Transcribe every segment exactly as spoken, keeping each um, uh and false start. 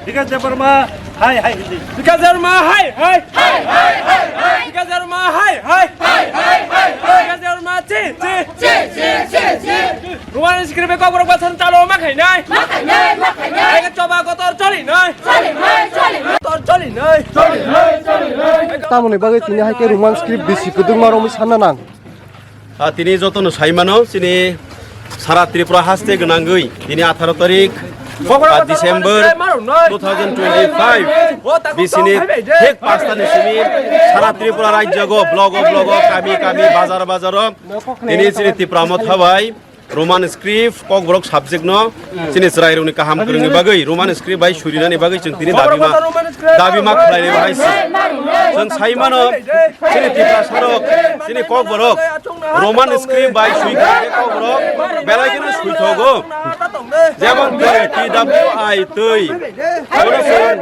Bikash Debbarma, hai, hai, hindi. Bikash Debbarma, hai, hai. Hai, hai, hai, hai. Bikash Debbarma, hai, hai. Hai, hai, hai, hai. Bikash Debbarma, chi, chi. Chi, chi, chi, chi. Roman script kok borok basan chalo ma khainai. Ma khainai, ma khainai. Hai ke choba kotor choli nai. Choli nai, choli nai. Kotor choli nai. Choli nai, choli nai. Tamoni bagwi tini hai ke Roman script bisi kwdwkma romwi sanna nang. Ah, tini jotono saimano, chini sara Tripura haste gwnangwi, tini atharo tarik, ah, December two thousand twenty-five, bisini thik pastani simi sara Tripura rajyogo, blogo, blogo, kami, kami, bazar, bazaro, tini chini Tipra Motha bai Roman script, Kokborok subject no, chini chwrairokni kaham kwrwngni bagwi, Roman script bai surinani bagwi chwng tini dabi ma, dabi ma khlainai bahai se. Chwng sai mano, chini Tiprasarok, chini Kokborok, Roman script bai sui kha khe Kokborok, belai kheno sui thogo. Jemon twi, T W I, twi. Abono chwng,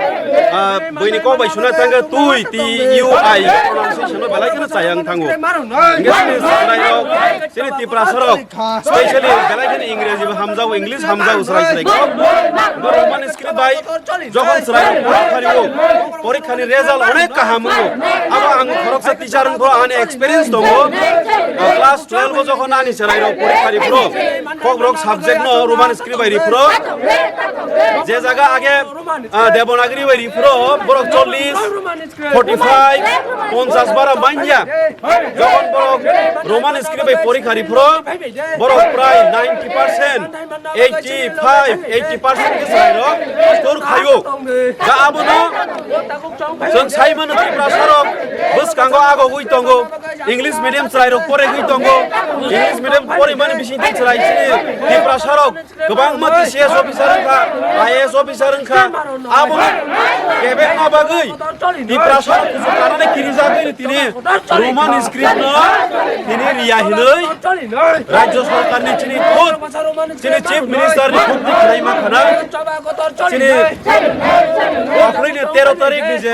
ah, buini kok bai suna thangkha twi, T U I, pronunciation no belai kheno chayang thango. Hingke chini chwrairok, chini Tiprasarok, specially belai kheno Ingreji bo hamjago, English hamjago, chwrai chwrai kok. Bo Roman script bai jokhon chwrai porikha rio, porikha ni result onek kaham wngo. Abo ang khoroksa teacher wngkho, ani experience tongo. Class twelve o jokhon ani chwrairok porikha riphro, Kokborok subject no Roman script bai riphro. Je jaga age, ah, Devanagiri bai riphro, borok chollish, forty five, ponchash bara manya. Jokhon borok Roman script bai porikha riphro, borok prai ninety percent, eighty five, eighty percent ke chwrairok score khaio. Da abono chwng sai mano Tiprasarok bwskango agogwi tongo, English medium chwrairok poregwi tongo, English medium porimani bisingtwi chwrai chini Tiprasarok kwbangma T C S officer wngkha, I A S officer wngkha, abo kebengma bagwi Tiprasarok kuchuk kanani kirijagwi tini Roman script no tini riya hinwi rajyo sorkarni chini khud, chini chief minister ni khud ni khwlaima khana, chini aphroini tero tarik ni je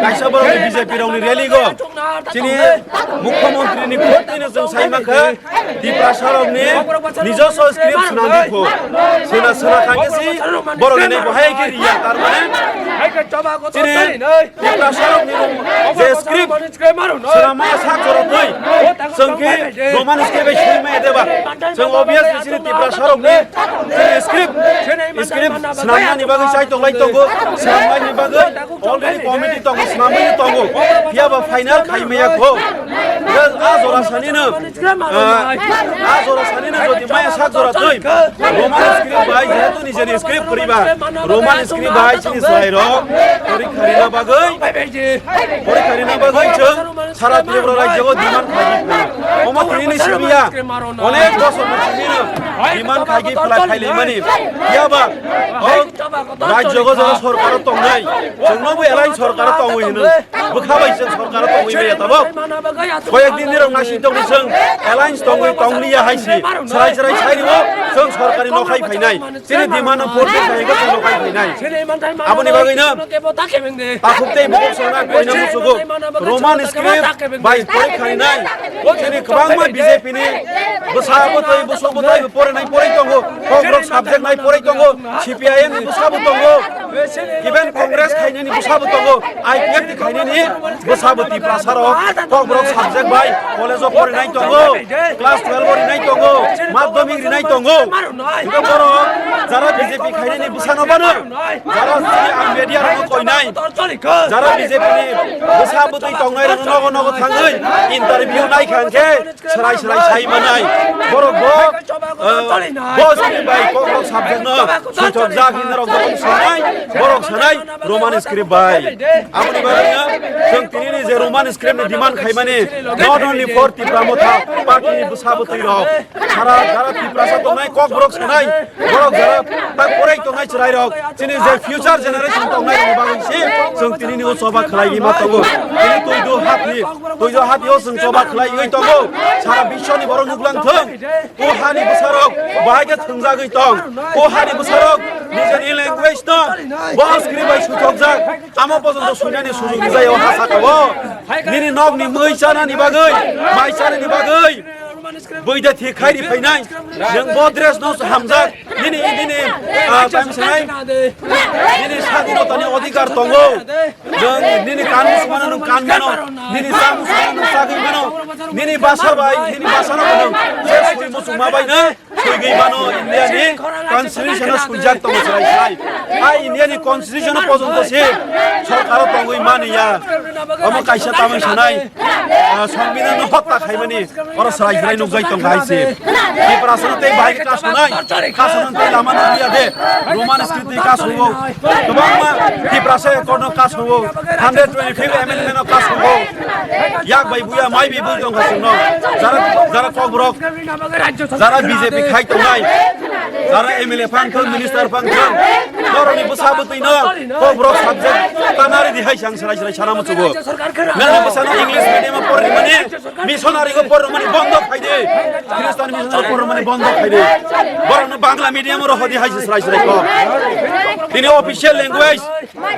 kaisa borokni B J P rokni rally go, chini mukhyamantri ni khud ni no chwng sai mankha, Tiprasarokni nijoswo script swnam di kho. Sina sina kha khe si borok ni bo hai khe riya, tar mane chini Tiprasarokni je script swnam maya sak jora twi. Chwng khe Roman script bai swi maya deba. Chwng obviously chini Tiprasarokni chini script, script swnamnani bagwi chai tonglai tongo. Swnamnani bagwi already committee tongo, swnamwi tongo. Phiya ba final khai maya kho. Hwnkhe a jora sanino, ah, a jora sanino jodi maya sak jora twi Roman script bai, jehetu nijeni script kwrwi ba, Roman script bai chini chwrairok porikha rina bagwi, porikha rina bagwi chwng sara Tripura rajyogo demand khlai di. Omo tini ni simi ya, onek bosor ni simi no demand khlai di, phlai khlai laimani. Phiya ba o rajyogo jora sorkar tongnai, chwngno bo alliance sorkar tongwi hino. Bwkha bai chwng sorkar tongwi maya tabok. Koyek din ni rok naising tongni chwng alliance tongwi tongliya hai si. Chwrai chwrai sai rwo chwng sorkar ni nokhai phainai. Chini demand no fulfill khai khe chwng nokhai phainai. Aboni bagwi no takhuk tei bukhuk songna koina musugo. Roman script bai porikha rinai. Chini kwbangma B J P ni bwsa bwtwi, busuk bwtwi bo porinai porwi tongo. Kokborok subject nai porwi tongo. C P I M ni bwsa bo tongo. Even Congress khainani bwsa bo tongo. I P F ni khainani bwsa bo Tiprasarok Kokborok subject bai college o porinai tongo. Class twelve o rinai tongo. Madhyamik rinai tongo. Hingke borok jara B J P khainani bwsano bano, jara chini ang media rokno koinai, jara B J P ni bwsa bwtwi tongnai rokno nogo nogo thangwi interview nai kha hwnkhe, Chwrai chwrai sai manai. Borok bo, eh, bo script bai kok rok subject no swichok jak hinwi rok jokhon sanai, borok sanai Roman script bai. Aboni bagwi no chwng tini ni je Roman script ni demand khaimani not only for Tipra Motha party ni bwsa bwtwi rok, sara jara Tiprasa tongnai kok borok sanai, borok jara tak porai tongnai chwrai rok, chini je future generation tongnai rokni bagwi se chwng tini ni o choba khlai ma tongo. Tini twi do hati, twi do hati o chwng choba khlai tongo. Sara biswni borok nuklang thung. O hani bwsarok bahai khe thwngjagwi tong. O hani bwsarok nijeni language no bo script bai swichokjak. Amo pojonto swinani sujug rijai o ha saka o. Nini nokni mui chanani bagwi, mai chanani bagwi. Buida thik khairi phainai. Nwng bo dress no hamjak. Nini, nini, ah, tamo sanai. Nini sadi Tongo, nwng nini kan muchungmano nwng kan mano, nini cha muchungmano nwng chagwi mano, nini basa bai, nini basano bo nwng je sui muchungma bai no suigwi mano, India ni constitution o suijak tongo chwrai chwrai. A India ni constitution o pojonto se sorkar o tongwi mani ya. Omo kaisa tamung sanai, ah, Songbidan no hotya khaimani. Oro chwrai chwrai nukjai tong hai se. Tiprasa no tei bahai kasonai, kasonai tei lama nukliya de. Roman script ni kasongo. Kwbangma Tiprasa accord no kasongo. Hundred twenty-fifth amendment no kasongo. Yak bai buya, mai bai bui tong kasongo. Jara, jara Kokborok, jara B J P khai tongnai. Jara M L A phang thung, minister phang thung. Borokni bwsa bwtwi no Kokborok subject tanari di hai sang chwrai chwrai sana muchugo. Nang bwsano English medium o porri mani. Missionary go pormani bondo khaidi. Christian missionary pormani bondo khaidi. Borokno Bangla medium ro hodi haisi srai srai ko. Tini official language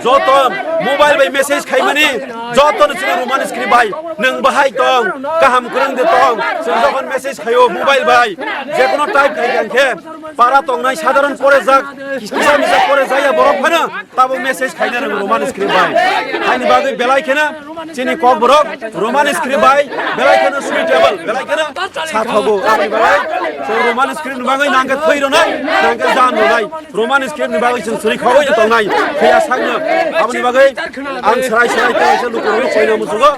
joto mobile bai message khaimani joto no chini Roman script bai nwng bahai tong kaham kwrwng de tong. Chwng jokhon message khaio mobile bai jekono type khai khe para tongnai sadharon pore jak kisa misa pore jaya borok phano. Tabuk message khaina rwng Roman script bai. Haini bagwi belai kheno chini Kokborok Roman script bai belai kheno suitable, belai kheno sathogo. Aboni bagwi chwng Roman script ni bagwi nangkhe thwi rwnai, nangkhe jan rwnai. Roman script ni bagwi chwng chwri khogwi tongnai. Phiya sakno. Aboni bagwi ang chwrai chwrai tei kaisa lukurokno koina musugo.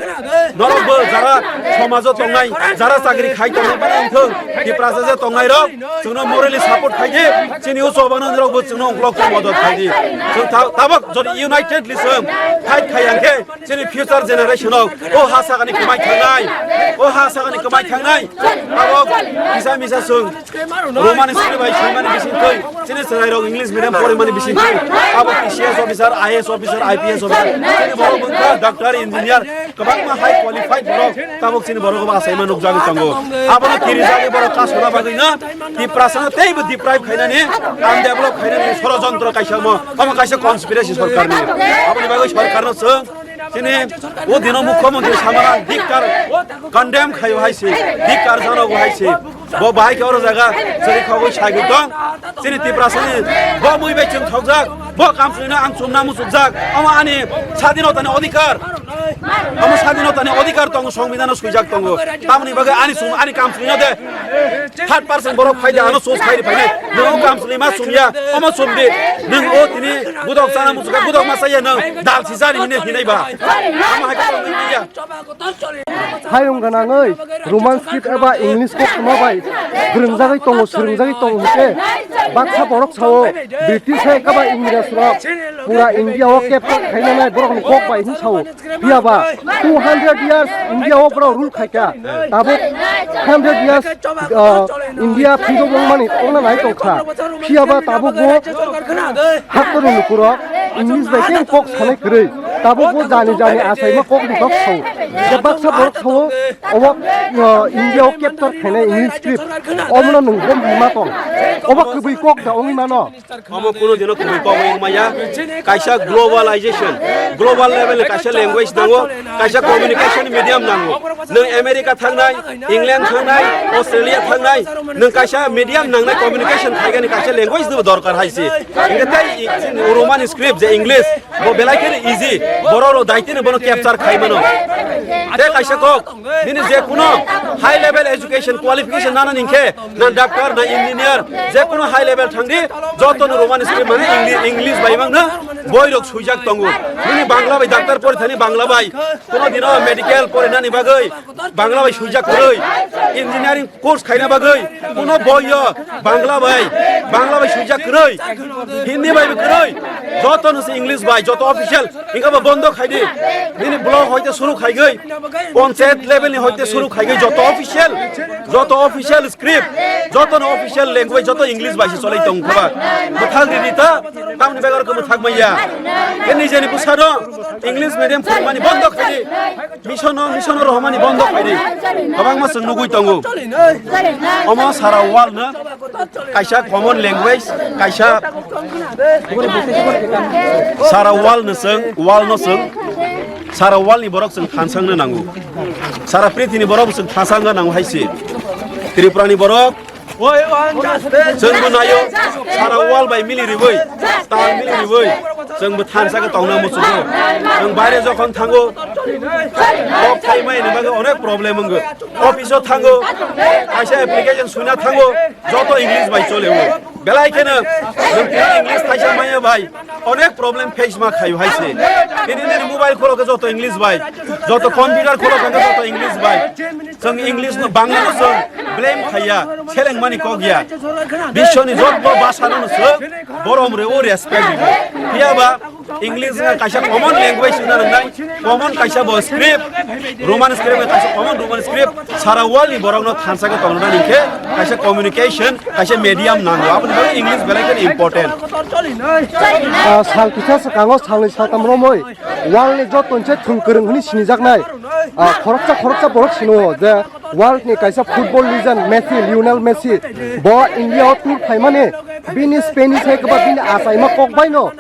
Norokbo jara somajo tongnai, jara chakri khai tongnai bana wngthung. Tiprasa je tongnai rok chwngno morally support khaidi, chini uchu bana rokbo chwngno ungkulok khe modot khaidi. Chwng ta-, tabok jodi united li chwng fight khai ang khe chini future generation rok o ha sakani kwmai thangnai, o ha sakani kwmai thangnai. Tabok kisa misa chwng Roman script bai swimani bising thwi, chini chwrai rok English medium porimani bising thwi. Tabok T C S officer, I A S officer, I P S officer, chini borok wngkha doctor, engineer, kwbangma high qualified borok tabok chini borok bo achaima nukjagwi tongo. Abono kirijagwi borok kasona bagwino Tiprasano teibo deprive khainani, undevelop khainani sorojontro kaisa omo, omo kaisa conspiracy sorkarni. Aboni bagwi sorkarno chwng chini o dino mukhyamantri samana dik kar condemn khaio hai se, dik kar jano bo hai se. Bo bahai khe oro jaga chwri khogwi sagwi tong. Chini Tiprasani bo mui bai chwng thokjak, bo kamchwlwino ang chumna muchukjak. Omo ani sadinotani odhikar. Omo sadinotani odhikar tongo, songbidano swijak tongo. Tamoni bagwi ani chum, ani kamchwlwino de third person borok phaidi ano choose khairi phainai. Nwng o kamchwlwi ma chumya, omo chumdi. Nwng o tini budok chana muchukha, budok ma chaya nwng dal sijani hinwi hinai ba. Omo hai khe tongwi manya. Hayung gwnangwi Roman script eba English kok tongma bai phwrwngjagwi tongo, swrwngjagwi tongo hwnkhe baksa borok sao British hai eba Ingres rok pura India o capture khainanai borokni kok bai hwn sao. Phiya ba two hundred years India o borok rule khaikha, tabuk hundred years, uh, India freedom wngmani ongna nai tongkha. Phiya ba tabuk bo haktorni lukurok English bai khe kok sanai kwrwi. Tabuk bo jani jani achaima kok ni kok sao. Je baksa borok sao, obo, uh, India o capture khainai English script. Omono nwng bo ma tong. Obo kwbwi kok da wngwi mano. Omo kuno dino kwbwi kok wngwi maya. Kaisa globalization, global level ni kaisa language nango, kaisa communication medium nango. Nwng America thangnai, England thangnai, Australia thangnai, nwng kaisa medium nangnai, communication khaigani kaisa language no dorkar hai se. Hingke tei i-, Roman script je English, bo belai kheno easy, borok rok daitino bono capture khai mano. Tei kaisa kok, nini je kuno high level education qualification nana ningkhe, na doctor, na engineer, je kuno high level thangdi, joto no Roman script mane English, English bai mangno boi rok suijak tongo. Nini Bangla bai doctor porithani Bangla bai, kuno dino medical porinani bagwi Bangla bai suijak kwrwi, engineering course khaina bagwi kuno boi yo Bangla bai, Bangla bai suijak kwrwi, Hindi bai bo kwrwi, joto no se English bai, joto official, hingke bo bondo khaidi. Nini block hoite suru khaigwi, panchayat level ni hoite suru khaigwi, joto official, joto official script, joto no official language, joto English bai se cholai tong kha ba. Bwthak riri ta, tamni begar ko bwthak maya. Ke nijeni bwsano English medium phwrwngmani bondo khaidi. Mission no, mission no rohormani bondo khaidi. Kwbangma chwng nugwi tongo. Omo sara world no kaisa common language, kaisa sara world no chwng, world no chwng, sara world ni borok chwng thansang no nango. Sara prithini borok chwng thansang no nango hai se. Tripura ni borok Chwngbo naio, sara world bai mili riwi, tal mili riwi, chwngbo thansa khe tongna muchungo. Chwng baire jokhon thango, kok thai mai ni bagwi onek problem wngo. Office o thango, kaisa application suina thango, joto English bai chole o. Belai kheno nwng tini English thaisa maya bai, onek problem face ma khaio hai se. Tini nini mobile kholo khe joto English bai, joto computer kholo khe joto English bai. Chwng English no, Bangla no chwng blame khaiya, seleng mani kok ya. Biswni joto bhasha no chwng borom re o respect dibo. Phiya ba English wngkha kaisa common language wngna nangnai, common kaisa bo script, Roman script wngkha kaisa common Roman script, sara world ni borok no thansa khe tongna nani khe kaisa communication, kaisa medium nango, aboni bagwi English belai kheno important. Ah, sal kisa swkango salnwi saltam romwi world ni joto se thwng kwrwng hwnwi sinijaknai, ah, khoroksa khoroksa borok sino je world ni kaisa football legend Messi, Lionel Messi, bo India o tour phaimani bini Spanish hai kwbak bini achaima kok bai no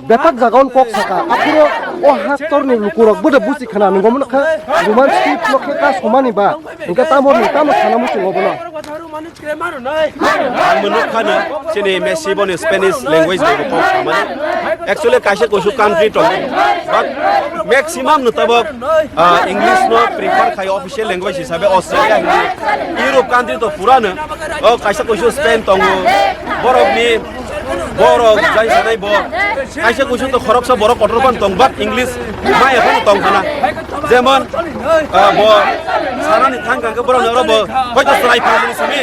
bebak jaga o kok saka. Aphuru o haktor ni lukurok bo da busi khana nungo mano kha Roman script no khe ka somani ba, hingke tamo ni tamo sana muchungo bono. Ang bo nukha no, chini Messi boni Spanish language bai bo kok samani. Actually, kaisa kusu country tong, but maximum no tabok, ah, English no prefer khai official language hisabe Australia hwnwi. Europe country to pura no, o kaisa kusu Spain tongo, borok ni, borok jai sanai bo, kaisa kusu to khoroksa borok kotor ban tong, but English maya phano tong khana. Jemon, ah, bo sanani thang kang khe borok no oro bo hoito chwrai phang simi.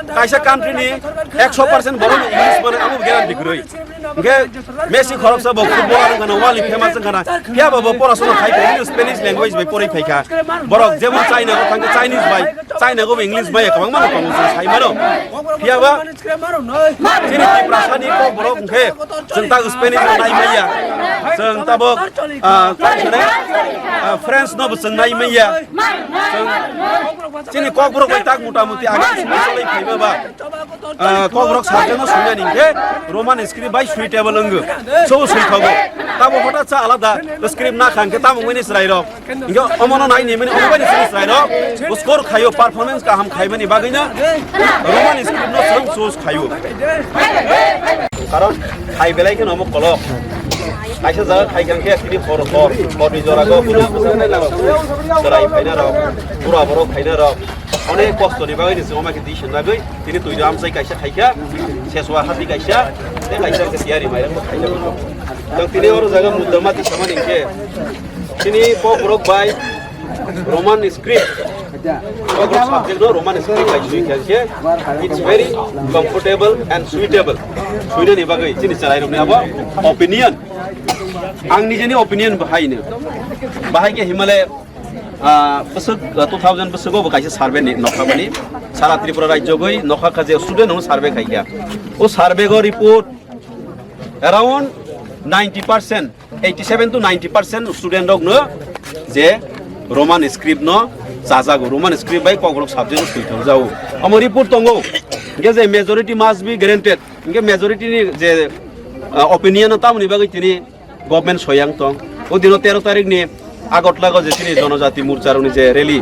Kaisa country ni ekso percent borok ni English mane abo guarantee kwrwi. Hingke Messi khoroksa bo footballer wngkha na, world ni famous wngkha na, phiya bo bo porasona khai phai, Spanish language bai porwi phai kha. Borok jemon China go thang khe Chinese bai, China go English bai kwbangma no tongo, chwng sai mano. Phiya ba chini Tiprasa ni kok borok hingke chwng ta Spanish no nai maya, chwng tabok, ah, tang sene, ah, French no bo chwng nai maya. Chwng chini kok borok bai tak mota moti age simi cholai phai ba ba. Ah, kok borok subject no sunya ni hingke Roman script bai suitable wnggo. So sui thogo. Tamo hota cha alada script na khan ke tamo wngmani chwrai rok. Hingke omo no nai ni mani omo bai ni chwrai rok. Score khayo, performance kaham khai mani bagwi no Roman script no chwng choose khayo. Karon khai belai kheno omo kolok. Kaisa jaga khai kang khe tini hor hor, hor ni jora go, hor ni jora go, chwrai phaina rok, bura borok phaina rok. Onek kosto ni bagwi ni chwng ma khe di swnagwi tini twi amsai kaisa khaikha, seswa hati kaisa, tei kaisa khe tiyari mairang bo khaina bo. Tang tini oro jaga mudda mati samani khe tini kok borok bai Roman script, kok borok subject no Roman script bai sui khe it's very comfortable and suitable. Suinani bagwi chini chwrai rokni abo opinion. Ang nijeni opinion bahai no. Bahai khe himale Ah, bwswk, ah, two thousand bwswk o bo kaisa survey ni nokha mani. Sara Tripura rajyo gwi nokha kha je student no survey khai kha. O survey go report around ninety percent, eighty seven to ninety percent student rok no je Roman script no chajago, Roman script bai Kokborok subject no sui thang jao. Omo report tongo. Hingke je majority must be granted. Hingke majority ni je, ah, opinion no tamoni bagwi tini government soyang tong. O dino tero tarik ni Agartala go je chini Jonojati Morcha rokni je rally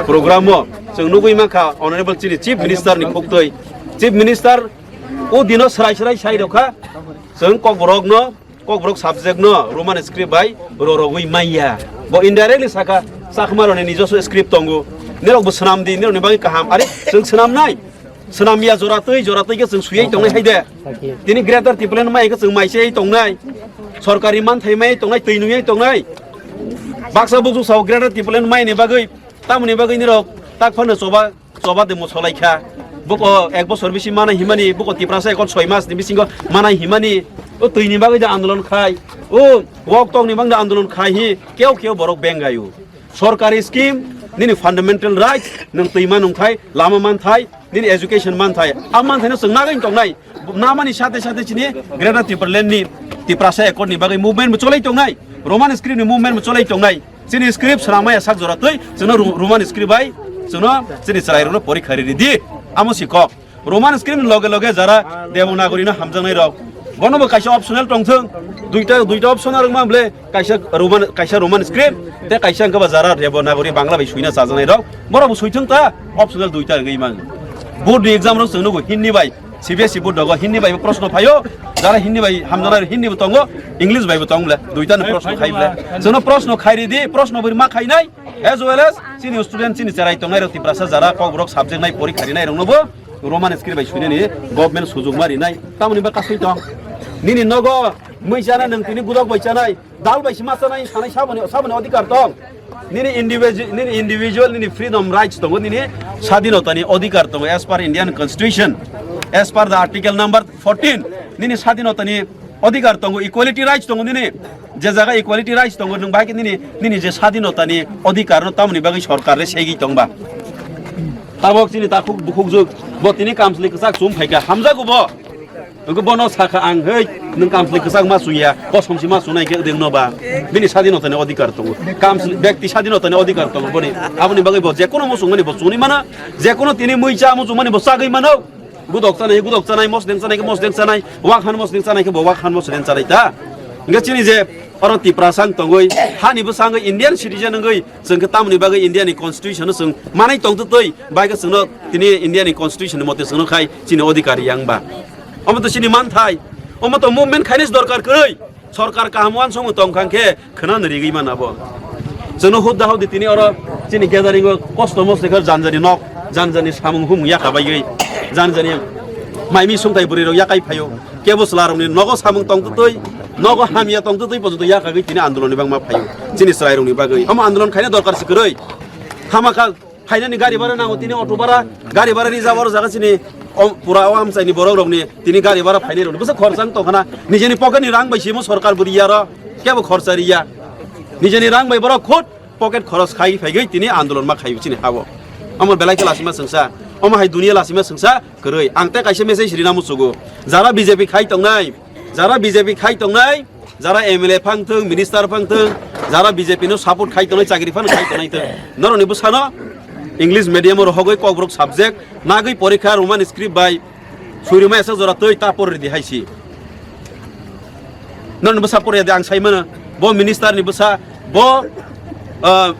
program o chwng nugwi mankha Honorable chini Chief Minister ni khuktwi. Chief Minister o dino srai srai sai rokha chwng Kokborok no, Kokborok subject no Roman script bai rorogwi manya. Bo indirectly saka Chakma rokni nijoso script tongo. Nirok bo swnam di, nirokni bagwi kaham. Are chwng swnam nai. Swnamya jora twi, jora twi khe chwng suyai tongnai hai de. Tini Greater Tipraland mai khe chwng mai se tongnai. Sorkari manthai mai tongnai, twi nungya tongnai. Baksa buju sao Greater Tipraland mai ni bagwi, tamoni bagwi nirok tak phano choba, choba de mosolai kha. Buko ek bosor bisi manai himani, buko Tiprasa ekot soi mas ni bisingo manai himani. O twi ni bagwi de andolon khai. O wok tong ni bagwi de andolon khai hi, keo keo borok bengayu. Sorkari scheme, nini fundamental rights, nwng twi manung thai, lama man thai, nini education man thai. A man thai no chwng nagwi tongnai. Namani sate sate chini Greater Tipraland ni Tiprasa Accord ni bagwi movement bo cholai tongnai. Roman script ni movement bo cholai tongnai. Chini script swnamaya sak jora twi, chwngno Ro-, Roman script bai, chwngno chini chwrai rokno porikha ri di. Amo si kok. Roman script ni loge loge jara Devanagari no hamjaknai rok, bono bo kaisa optional tongthwng, duita, duita option arwk ma bole, kaisa Roman, kaisa Roman script, tei kaisa hwnkhe ba jara Devanagari Bangla bai suina chajaknai rok, borok bo suithwng ta, optional duita rwgwi man. Board ni exam rok chwng nugo Hindi bai, C B S E board rogo Hindi bai bo proshno phaio, jara Hindi bai hamjana Hindi bo tongo, English bai bo tong ble, duita ni proshno khai ble. Chwngno proshno khai ri di, proshno bo ma khainai, as well as chini student, chini cherai tongnai rok Tiprasa jara Kokborok subject nai porikha rinai rok no bo Roman script bai suinani government sujug ma rinai. Tamoni ba kasui tong. Nini nogo mui chana nwng tini gudok bai chanai, dal bai sima chanai, sanai saboni, saboni odhikar tong. Nini individual, nini individual, nini freedom rights tongo, nini sadinotani odhikar tongo as per Indian Constitution, as per the article number fourteen. Nini sadinotani odhikar tongo, equality rights tongo nini. Je jaga equality rights tongo, nwng bahai khe nini, nini je sadinotani odhikar no tamoni bagwi sorkar re segwi tongba. Tabok chini takhuk bukhuk juk, bo tini kamsli kwchak chum phaikha, hamjago bo. Wngkhe bono sakha ang, "Hei, nwng kamsli kwchak ma chungya, kosom si ma chungnai khe dengno ba." Bini sadinotani odhikar tongo. Kamsli, bekti sadinotani odhikar tongo boni. Aboni bagwi bo jekono muchungmani bo chuni mano, jekono tini mui cha muchungmani bo chagwi mano. Gudok chanai, gudok chanai, mosdeng chanai khe mosdeng chanai, wak han mosdeng chanai khe bo wak han mosdeng chanai ta. Hingke chini je oro Tiprasa wng tongwi, hani bwsa wngwi Indian citizen wngwi, chwng khe tamoni bagwi India ni constitution no chwng manai tongtwtwi, bai khe chwngno tini India ni constitution ni mote chwngno khai chini odhikar yang ba. Omo to chini manthai, omo to movement khainai dorkar kwrwi. Sorkar kaham uansukmung tong kha khe khwnano rigwi mana bo. Chwngno hudda hudi tini oro chini gathering o kosto mosto khe janjani nok, janjani samung humung yakabaiwi, janjani maimi sungthai bwrwi rok yakai phaio. Kebo chwla rokni nogo samung tongtwtwi, nogo hamya tongtwtwi pojoto yakagwi tini andolon ni bangma phaio. Chini chwrai rokni bagwi omo andolon khaina dorkar se kwrwi. Hamakha phainani gari bara nango, tini auto bara, gari bara rijab oro jaga chini, o, pura o amchaini borok rokni tini gari bara phainai rokni bwsa khorsa wng tongkhana, nijeni pocket ni rang bai simo sorkar bo riya ro, kebo khorsa riya, nijeni rang bai borok khud pocket khoros khai phaigwi tini andolon ma khaio chini hao. Omo belai khe lasima chwngsa, omo hai duniya lasima chwngsa kwrwi. Ang tei kaisa message rina muchugo, jara B J P khai tongnai, jara B J P khai tongnai, jara M L A phang thung, minister phang thung, jara B J P no support khai tongnai, chakri phano khai tongnai thung. Norokni bwsano English medium o rohogwi Kokborok subject nagwi porikha Roman script bai suirima esa jora twi ta porri di hai si. Norokni bwsa porya de ang sai mano, bo minister ni bwsa, bo, ah,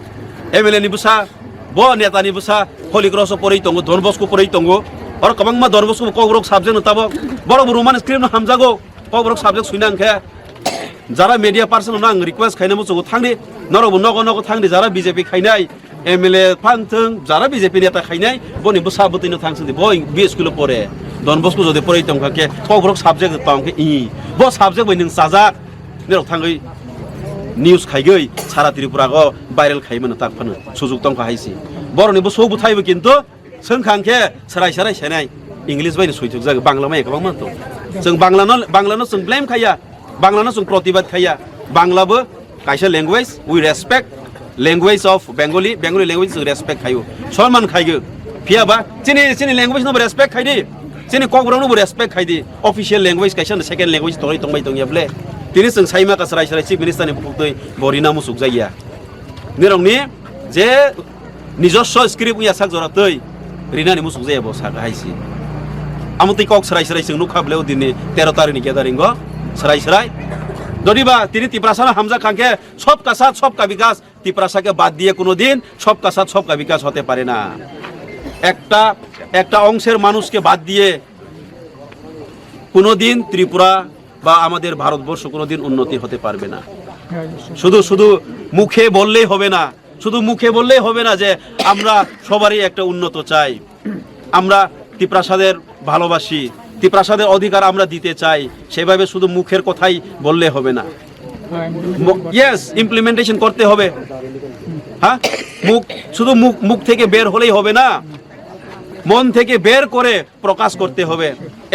M L A ni bwsa, bo neta ni bwsa, Holy Cross o porwi tongo, Don Bosco porwi tongo. Oro kwbangma Don Bosco bo Kokborok subject no tabok. Borok bo Roman script no hamjago. Kokborok subject suina hwnkhe jara media person no ang request khaina muchungo thangdi, norok bo nogo nogo thangdi, jara B J P khainai M L A phang thung, jara B J P neta khainai boni bwsa bwtwi no thang sidi, bo B school o pore, Don Bosco jodi porwi tong kha khe Kokborok subject tong khe i, bo subject bai nwng chajak, norok thangwi news khaigwi sara Tripura go viral khai mano tak phano sujuk tong kha hai si, borok ni bwswk bwthai bo kintu Swngkha hwnkhe serai serai senai English bai no soithokjak, Bangla maya kwbangma tong. Chwng Bangla no, Bangla no chwng blame khaiya, Bangla no chwng protibad khaiya. Bangla bo kaisa language, we respect language of Bengali, Bengali language chwng respect khaio, sonman khaio. Phiya ba chini, chini language no bo respect khai di, chini Kokborok no bo respect khai di. Official language kaisa no second language tongwi tongbai tongya ble. Tini chwng saima ka serai serai Chief Minister ni bukhuk twi bo rina muchuk jakya. Nirokni je nijoswo script wngya sak jora twi rinani muchuk jaya bo saka hai si. Amo twi kok serai serai chwng nukha ble o dinni tero tarikni gathering o serai serai. Jodi ba tini Tiprasa no hamjak kha khe sobka saath sobka bikas, Tiprasa ke bad diye kuno din sobka saath sobka bikas hote pare na. Ekta, ekta ongser manush ke bad diye kuno din Tripura বা আমাদের ভারতবর্ষ কোনোদিন উন্নতি হতে পারবে না। শুধু শুধু মুখে বললেই হবে না, শুধু মুখে বললেই হবে না যে আমরা সবারই একটা উন্নত চাই, আমরা তিপ্রাসাদের ভালোবাসি, তিপ্রাসাদের অধিকার আমরা দিতে চাই, সেভাবে শুধু মুখের কথাই বললে হবে না। ইয়েস, ইমপ্লিমেন্টেশন করতে হবে। হ্যাঁ, মুখ, শুধু মুখ, মুখ থেকে বের হলেই হবে না, মন থেকে বের করে প্রকাশ করতে হবে,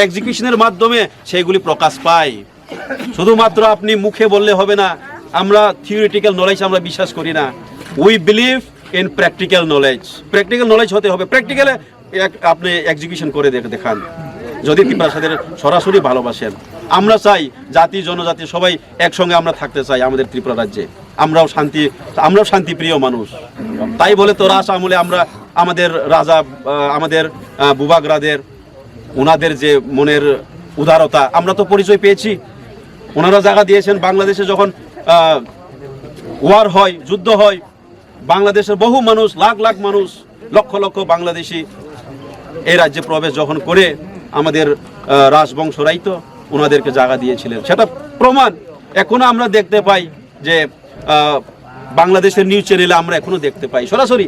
এক্সিকিউশনের মাধ্যমে সেইগুলি প্রকাশ পায়। শুধুমাত্র আপনি মুখে বললে হবে না, আমরা থিওরিটিক্যাল নলেজ আমরা বিশ্বাস করি না। We believe in practical knowledge. Practical knowledge হতে হবে, প্র্যাকটিক্যালে আপনি এক্সিকিউশন করে দেখ-, দেখান। যদি তিপ্রাসাদের সরাসরি ভালোবাসেন, আমরা চাই জাতি জনজাতি সবাই একসঙ্গে আমরা থাকতে চাই আমাদের ত্রিপুরা রাজ্যে। আমরাও শান্তি, আমরাও শান্তিপ্রিয় মানুষ। তাই বলে তো রাজ আমলে আমরা আমাদের রাজা, আহ, আমাদের, আহ, বুবাগ্রাদের, ওনাদের যে মনের উদারতা, আমরা তো পরিচয় পেয়েছি। ওনারা জায়গা দিয়েছেন বাংলাদেশে যখন, আহ, ওয়ার হয়, যুদ্ধ হয়, বাংলাদেশের বহু মানুষ, লাখ লাখ মানুষ, লক্ষ লক্ষ বাংলাদেশি এই রাজ্যে প্রবেশ যখন করে আমাদের, আহ, রাজবংশ রাই তো ওনাদেরকে জায়গা দিয়েছিলেন, সেটা প্রমাণ। এখনো আমরা দেখতে পাই যে, আহ, বাংলাদেশের নিউজ চ্যানেলে আমরা এখনো দেখতে পাই সরাসরি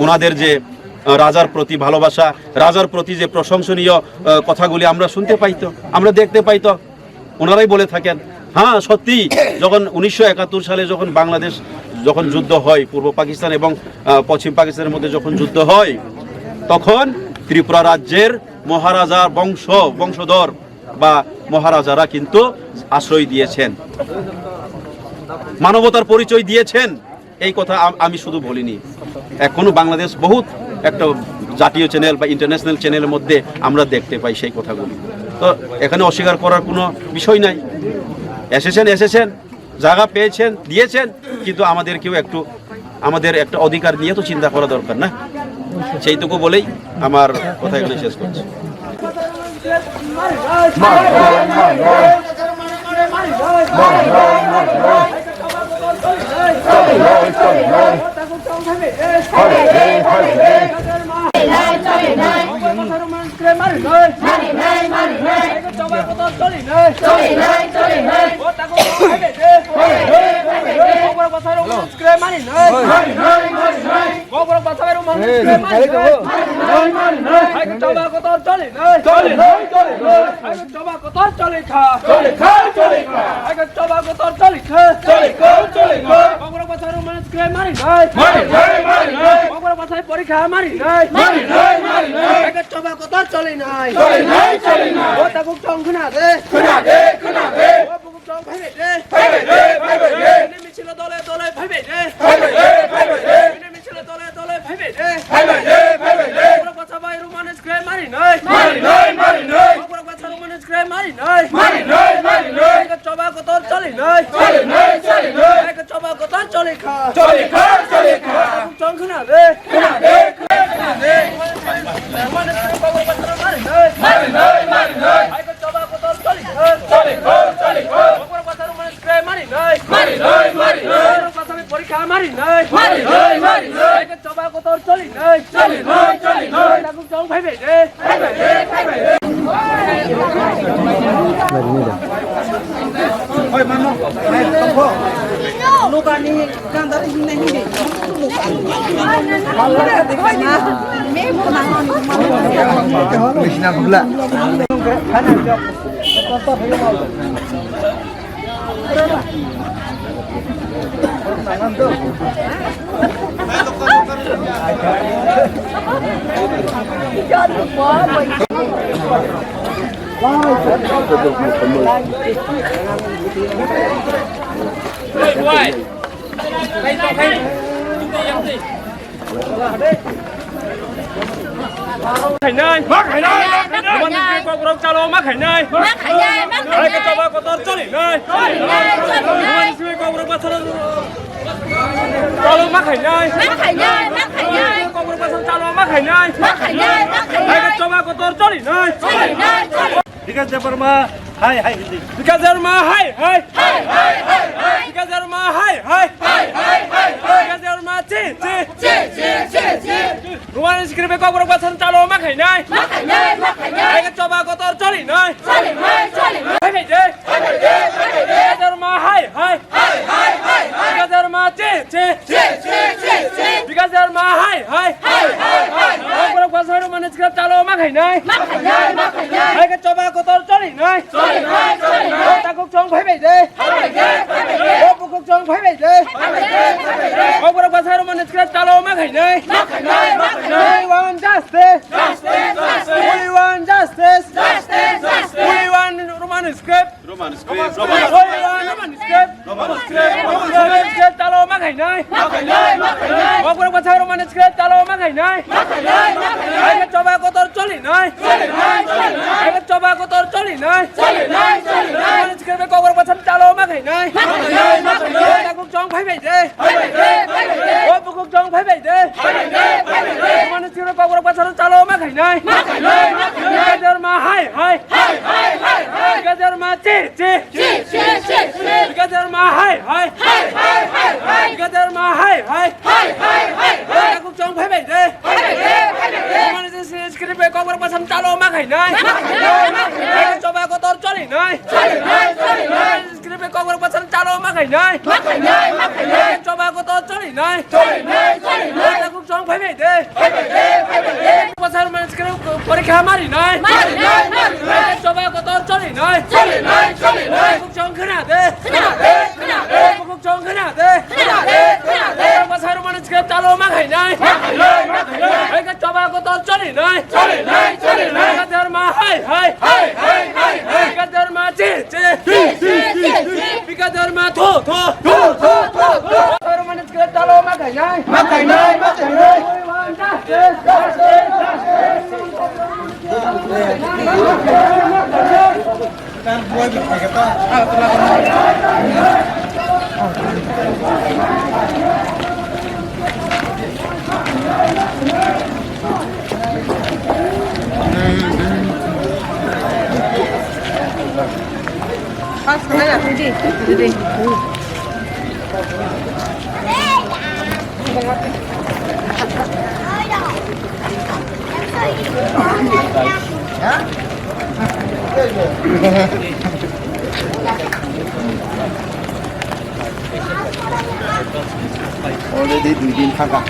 ওনাদের যে, আহ, রাজার প্রতি ভালোবাসা, রাজার প্রতি যে প্রশংসনীয়, আহ, কথাগুলি আমরা শুনতে পাই তো, আমরা দেখতে পাই তো। ওনারাই বলে থাকেন। হ্যাঁ, সত্যি, যখন উনিশশো একাত্তর সালে যখন বাংলাদেশ যখন যুদ্ধ হয়, পূর্ব পাকিস্তান এবং, আহ, পশ্চিম পাকিস্তানের মধ্যে যখন যুদ্ধ হয়, তখন ত্রিপুরা রাজ্যের মহারাজার বংশ, বংশধর বা মহারাজারা কিন্তু আশ্রয় দিয়েছেন, মানবতার পরিচয় দিয়েছেন। এই কথা আম-, আমি শুধু বলিনি, এখনো বাংলাদেশ বহুত একটা জাতীয় চ্যানেল বা ইন্টারন্যাশনাল চ্যানেলের মধ্যে আমরা দেখতে পাই সেই কথাগুলি। তো এখানে অস্বীকার করার কোনো বিষয় নাই। এসেছেন, এসেছেন, জায়গা পেয়েছেন, দিয়েছেন, কিন্তু আমাদেরকেও একটু, আমাদের একটা অধিকার নিয়ে তো চিন্তা করা দরকার না? সেইটুকু বলেই আমার কথা এখানে শেষ করছি। Choba kotor choli kha. Choli kha, choli kha. Hai khe choba kotor choli kha. Choli kha, choli kha. Kokborok bwsa rok mani skrai mari nai. Mari nai, mari nai. Kokborok bwsa porikha mari nai. Mari nai, mari nai. Hai khe choba kotor choli nai. Choli nai, choli nai. O tabuk tong khna de. Khna de, khna de. O bukuk tong phai bai de. Phai bai de, phai bai de. Bini misil dole dole phai bai de. Phai bai de, phai bai de. Bini misil dole dole phai bai de. Phai bai de, phai bai de. Kokborok bwsa bai rok mani skrai mari nai. Mari nai, mari nai. Kokborok bwsa rok mani Skrai mari nai. Mari nai, mari nai. Hai khe choba kotor choli nai. Choli nai, choli nai. Hai khe choba kotor choli kha. Choli kha, choli kha. Tabuk chong khna de. Khna de, khna de. Mari nai, mari nai. Hai khe choba kotor choli kha. Choli kha, choli kha. Kokborok bwsa rok mani skrai mari nai. Mari nai, mari nai. Kokborok bwsa bai porikha mari nai. Mari nai, mari nai. Hai khe choba kotor choli nai. Choli nai, choli nai. Tabuk chong phai bai de. Khainai. Ma khainai, ma khainai. Roman script kokborok chalo ma khainai. Ma khainai, ma khainai. Hai khe choba kotor choli nai. Choli nai, choli nai. Roman script kokborok bwsa rok chalo ma khainai. Ma khainai, ma khainai. Kokborok bwsa rok chalo ma khainai. Ma khainai, ma khainai. Hai khe choba kotor choli nai. Choli nai, choli. Bikash Debbarma, hai, hai, Hindi. Bikash Debbarma, hai, hai. Hai, hai, hai, hai. Bikash Debbarma, hai, hai. Hai, hai, hai, hai. Bikash Debbarma, chi, chi. Chi, chi, chi, chi. Roman script kokborok bwsa rok chalo ma khainai. Ma khainai, ma khainai. Hai khe choba kotor choli nai. Choli nai, choli nai. Hai, hai, hai. Hai, hai, hai, hai, hai. Bikash Debbarma, hai, hai. Hai, hai, hai, hai. Bikash Debbarma, chi, chi. Chi, chi, chi, chi. Bikash Debbarma, hai, hai. Hai, hai, hai, hai. Kokborok bwsa rok mani script chalo ma khainai. Ma khainai, ma khainai. Hai khe choba kotor choli nai. Choli nai, choli nai. O tabuk chong phai bai de. Phai bai de, phai bai de. O bukuk chong phai bai de. Phai bai de, phai bai de. Kokborok bwsa rok mani script chalo ma khainai. Ma khainai, ma khainai. We want justice. Justice, justice. We want justice. Justice, justice. We want Roman script. Roman script. Roman script. Roman script. Roman script. Roman script chalo ma khainai. Ma khainai, ma khainai. Kokborok bwsa rok mani script chalo ma khainai. Ma khainai, ma khainai. Hai khe choba kotor choli nai. Choli nai, choli nai. Hai khe choba kotor choli nai. Choli nai, choli nai. Roman script kokborok bwsa rok chalo ma khainai. Ma khainai, ma khainai. Tabuk chong phai bai de. Phai bai de, phai bai de. O bukuk chong phai bai de. Phai bai de, phai bai de. Roman script kokborok bwsa rok chalo ma khainai. Ma khainai, ma khainai. Bikash Debbarma, hai, hai. Hai, hai, hai, hai. Bikash Debbarma, chi, chi. Chi, chi, chi, chi. Bikash Debbarma, hai, hai. Hai, hai, hai, hai. Bikash Debbarma, hai, hai. Hai, hai, hai, Takhuk chong phai bai de. Phai bai de, phai bai de. Mani se script bai kokborok bwsam chalo ma khainai. Ma khainai, ma khainai. Choba kotor cholinai. Cholinai, cholinai. Script bai kokborok bwsam chalo ma khainai. Ma khainai, ma khainai. Choba kotor cholinai. Cholinai, cholinai. Takhuk chong phai bai de. Phai bai de, phai bai de. Bwsam mani script porikha marinai. Marinai, marinai. Choba kotor cholinai. Cholinai, cholinai. Takhuk chong khna de. Khna de, khna de. Takhuk chong khna de. Khna de, khna de. Bwsarok mani script chalo ma khainai. Ma khainai, ma khainai. Hai ka choba kotor cholinai. Cholinai, cholinai. Hai ka dharma hai, hai. Hai, hai, hai, hai. Hai ka dharma chi, chi. Chi, chi, chi, chi. Hai ka dharma tho, tho. Tho, tho, tho, tho. Bwsarok mani script chalo ma khainai. Ma khainai, ma khainai. Already dui din thangkha.